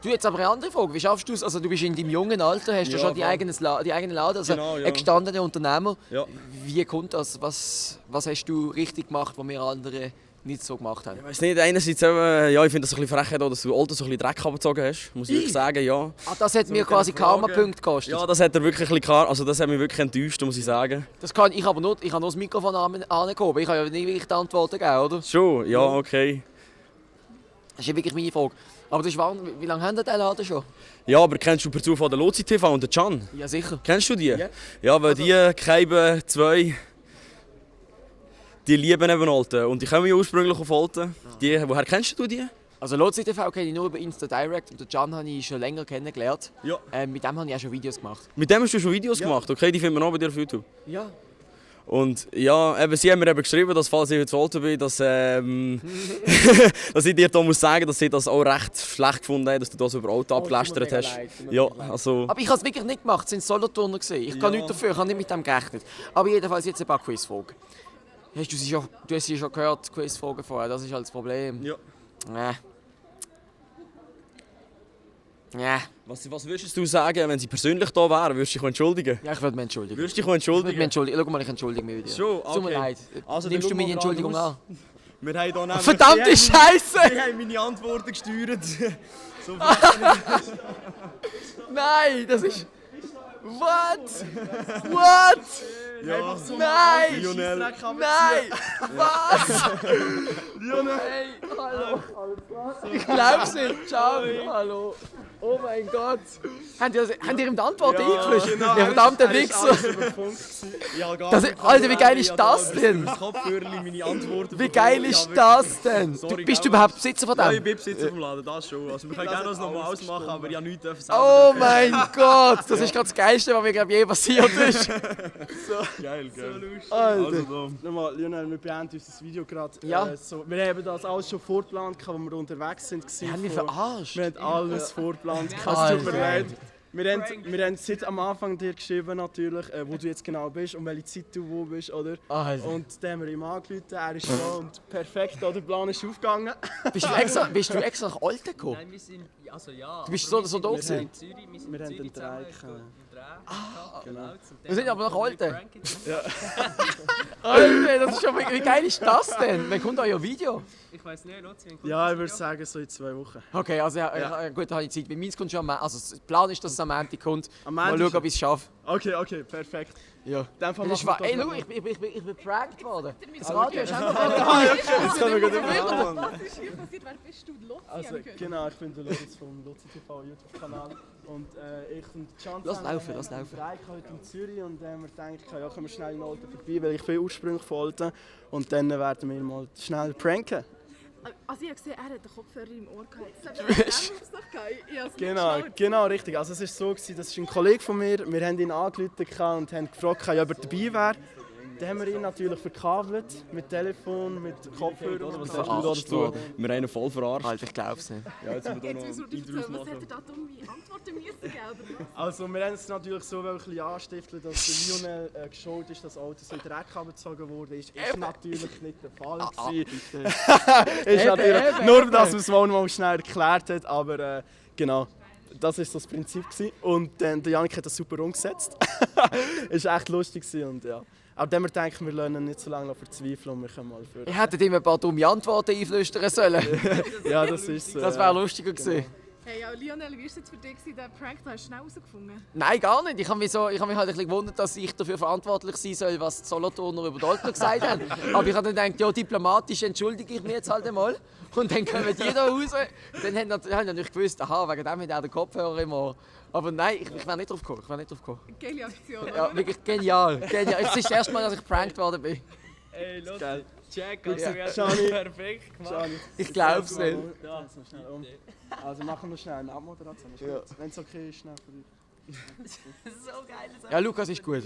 Du, jetzt aber eine andere Frage. Wie schaffst du es? Also du bist in deinem jungen Alter, hast du schon die eigene Laden, also Genau, ja. ein gestandener Unternehmer. Ja. Wie kommt das? Was hast du richtig gemacht, was wir andere nicht so gemacht haben? Ich weiss nicht, einerseits ja, ich finde das ein bisschen frech, dass du Alter so ein bisschen Dreck abgezogen hast, muss ich wirklich sagen, ja. Ah, das hat So mir mit quasi diesen Fragen. Karma-Punkte gekostet. Ja, das hat er wirklich ein bisschen, also das hat mich wirklich enttäuscht, muss ich sagen. Das kann ich aber nur, ich habe nur das Mikrofon angehoben. Ich habe ja nicht wirklich die Antworten gegeben, oder? Schon, ja, okay. Das ist ja wirklich meine Frage. Aber das ist wahr, wie lange haben die den Laden schon? Ja, aber kennst du per Zufall den Lozi TV und den Can? Ja, sicher. Kennst du die? Ja. Ja, weil die Keiben zwei, die lieben eben Olten. Und die kommen ja ursprünglich auf Olten. Woher kennst du die? Also Lotsi TV kenne ich nur über Insta Direct und den Can habe ich schon länger kennengelernt. Ja. Mit dem habe ich auch schon Videos gemacht. Mit dem hast du schon Videos gemacht, okay? Die finden wir auch bei dir auf YouTube. Ja. Und ja, eben, sie haben mir eben geschrieben, dass falls ich jetzt Olten bin, dass, dass ich dir da muss sagen, dass sie das auch recht schlecht gefunden haben, dass du das über Auto abgelästert hast. Ja, also... Aber ich habe es wirklich nicht gemacht, es sind Solothurner gesehen. Ich kann nichts dafür, ich habe nicht mit dem gerechnet. Aber jedenfalls jetzt ein paar Quizfragen. Du hast sie schon gehört, Quizfragen vorher, das ist halt das Problem. Ja. Ja. Was würdest du sagen, wenn sie persönlich da wären? Würdest du dich entschuldigen? Ja, ich würde mich entschuldigen. Würdest du dich Ich würde entschuldigen? mich entschuldigen. Schau mal, ich entschuldige mich wieder. Schon? Tut mir Okay. leid. Also, Nimmst dann du meine schauen wir Entschuldigung geradeaus. an? Wir haben hier nämlich... Verdammte Scheiße! Die haben meine Antworten gesteuert. So Nein, das ist... What? What? ja. Nein! Lionel. Nein! Was? Hey, hallo. Ich glaub's nicht. Ciao. Hallo. Oh mein Gott. Habt ihr ihm die Antwort eingeflöscht? Genau, Der verdammte Wichser. Alter, wie geil ist das denn? Meine Antworten Wie geil ist das denn? Bist du überhaupt Besitzer von Ja, ich dem? bin Besitzer vom Laden, das schon. Also wir können gerne das nochmal ausmachen, aber ich habe nichts dürfen sagen. Oh mein Gott. Das ist gerade das Geilste, was mir glaub, je passiert ist. Geil, geil. Alter. Also, Nochmal, Lionel, wir beenden unser Video gerade. Ja. Wir haben das alles schon vorgeplant, als wir unterwegs sind. Haben wir verarscht? Wir haben alles vorgeplant. Es tut Alter. mir leid. Wir haben seit am Anfang dir geschrieben, natürlich, wo du jetzt genau bist und welche Zeit du wo bist. Oder? Alter. Und dann haben wir ihm angerufen, er ist da und perfekt, der Plan ist aufgegangen. Bist du extra nach Olten gekommen? Nein, wir sind, also ja. Du bist so oder so da Wir gewesen? in Zürich, wir sind Wir in haben Zürich den Dreh zusammen gehabt. genau. Wir sind aber nach Olten. Alter, das ist schon, wie geil ist das denn? Wann kommt euer Video? Ich weiß nicht, Luzi, wenn Ja, ich würde sagen, so in 2 Wochen. Okay, also gut, da habe ich Zeit. Bei mir kommt schon also der Plan ist, dass es am Montag kommt. Am Mal Montag schauen, ob ich es schaffe. Okay, perfekt. Ja. In dem Fall Das ist machen wir ey, das schau, noch. ich bin geprankt worden. Das Radio ist einfach mal Jetzt können wir gerade übernehmen. Was ist hier passiert? Wer bist du? Lotzi? Also, genau, ich bin der Lorenz vom Lozi TV YouTube-Kanal. Und ich und Can Lass laufen, lass laufen. Wir heute in Zürich und wir denken, ja, kommen wir schnell in Olten vorbei, weil ich bin ursprünglich von Olten. Und dann werden wir mal schnell pranken. Also ich habe gesehen, er hat den Kopfhörer im Ohr gehabt. Das hat er auf sich gehabt. Genau, richtig. Also es war so, das ist ein Kollege von mir. Wir haben ihn angerufen und haben gefragt, ob er dabei wäre. Dann haben wir ihn natürlich verkabelt, mit Telefon, mit Kopfhörer. was Verarscht hast du worden. Wir haben ihn voll verarscht. Alter, ich glaub's nicht. Ja, jetzt müssen wir Jetzt da müssen noch wir Interviews aufzählen, was machen. hat er da dumme Antworten müssen geben, oder was? Also wir haben es natürlich so ein bisschen anstiften, dass der Lionel geschult ist, dass das Auto so in den Dreck abgezogen wurde. Ist natürlich nicht der Fall gewesen. Ist natürlich, nur, dass man es mal schnell erklärt hat, aber genau. Das war so das Prinzip gewesen. Und dann, der Janik hat das super umgesetzt. Es war echt lustig gewesen und ja. Aber dann wir denken, wir lernen nicht so lange verzweifeln und wir können mal für. Ich hätte ihm ein paar dumme Antworten einflüstern sollen. Ja, das ist so. Das wäre lustiger gewesen. Hey, ja, Lionel, wie war es jetzt für dich, den Prank? Da hast du schnell herausgefunden. Nein, gar nicht. Ich habe mich halt ein bisschen gewundert, dass ich dafür verantwortlich sein soll, was die Solothurner über die Olten gesagt haben. Aber ich habe dann gedacht, ja, diplomatisch entschuldige ich mich jetzt halt einmal. Und dann kommen die da raus. Dann haben sie natürlich gewusst, aha, wegen dem hat er den Kopfhörer im Ohr. Aber nein, ich wäre nicht drauf gekommen. Geile Aktion, oder? Ja, wirklich genial. Es ist das erste Mal, dass ich geprankt worden bin. Ey, Luzi, Geil. check, Ja. also Johnny. perfekt gemacht. Gianni. Ich glaub's nicht. Ja, jetzt noch schnell um. Also machen wir schnell eine Abmoderation. Wenn es okay ist, schnell für dich. So geil. Ja, Lukas ist gut.